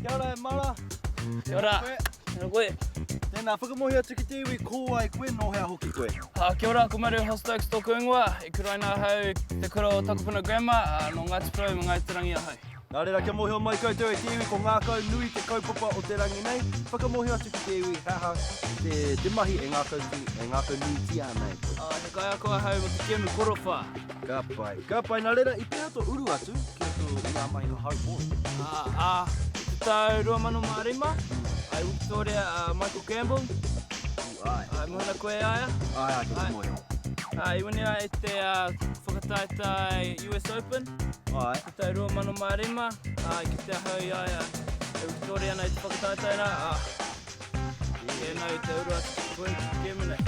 Kia ora e Mara. Kia ora. Kia ora koe. Tēnā, whakamōhio atu ki te iwi ko wai koe, nō hea hoki koe? Uh, kia ora, ko Maru Hostokes tōku ingoa. I kuraina ahau ki te kura o Takapuna Grammar, uh, nō Ngāti Porou me Ngāi Te Rangi ahau. Nā reira, kia mōhio mai koutou e te iwi, ko ngākau nui te kaupapa o te rangi nei. Whakamōhio atu ki te iwi, he aha te, te mahi e ngākau, e ngākau nuitia ana e koe. Uh, he kaiako ahau mō te kēmu korowha. Ka pai, ka pai. Nā reira, i pēhea tō uru atu ki roto i ngā mahi hahau pōro? Uh, uh, i te tau 2005, i wikitoria a uh, Michael Campbell. Ai. Ai, mōhio koe i a ia? Ai, ai, kei te mōhio. Ai, i wini ai te uh, whakataetae US Open. Ai. Te tau 2005, ā, i kite ahau i a ia e wikitoria ana i te whakataetae rā, ā, tēnā i te uru atu ki te koe ki te kēmu nei.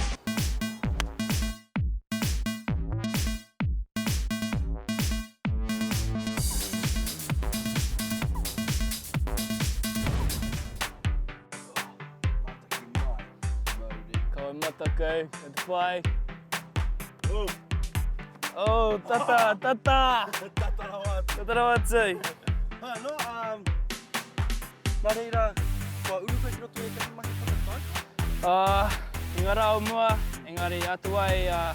Kawe matakau, e te pai. Oh. Oh, tata, tata! Tata rawa atu. Tata rawa atu. Ha, no, um, nā reira, kua uru koe ki roto i ētahi mahi whakataetae? Uh, i ngā rā o mua, engari atu ai, uh,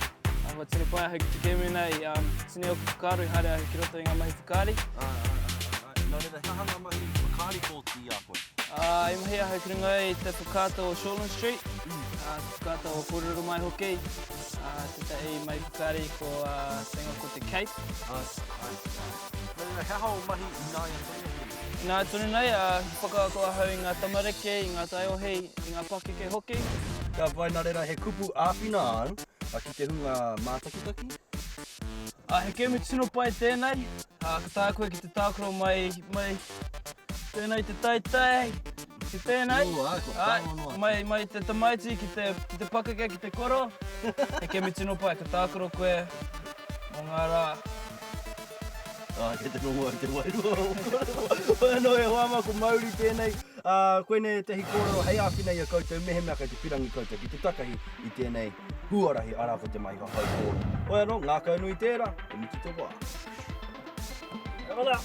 kua tino pai ahau ki te kēmu nei, um, tini oku whakaaro i haere ahau ki roto i ngā mahi whakaari. Ai, ai, ai, ai. Nā reira, he aha ngā mahi whakaari kōti i a koe? Uh, i mahi ahau ki runga i te whakaata o Shortland Street, uh, te whakaata o Kōrero Mai hoki. Ā, tētahi mahi whakaari ko te ingoa ko te Cape. Āe, āe. Nō reira, he aha ō mahi ināia tonu nei? Ināia tonu nei, ā, he whakaako ahau i ngā tamariki, i ngā taiohi, i ngā pakeke hoki. Ka pai, nā reira, he kupu āwhina āu ki te hunga mātakitaki? Ā, he kēmu tino pai tēnei. Ā, ka taea koe ki te tākaro mai, mai tēnei te teitei, ki tēnei. Ū, āe, kua tāngo noa. Mai, mai te tamaiti ki te, ki te pakeke, ki te koro. He kēmu tino pai, ka tākaro koe mō ngā rā. Ā, kei te rongo au te wairua o koroua. Hoi anō e hoa mā, ko Mauri tēnei. Ā, koinei ētahi kōrero hei āwhina i a koutou mehemea kei te pirangi koutou ki te takahi i tēnei huarahi, arā ko te mahi hahau kōrero. Hoi anō, ngākaunui tērā, e mutu te wā. Kia ora!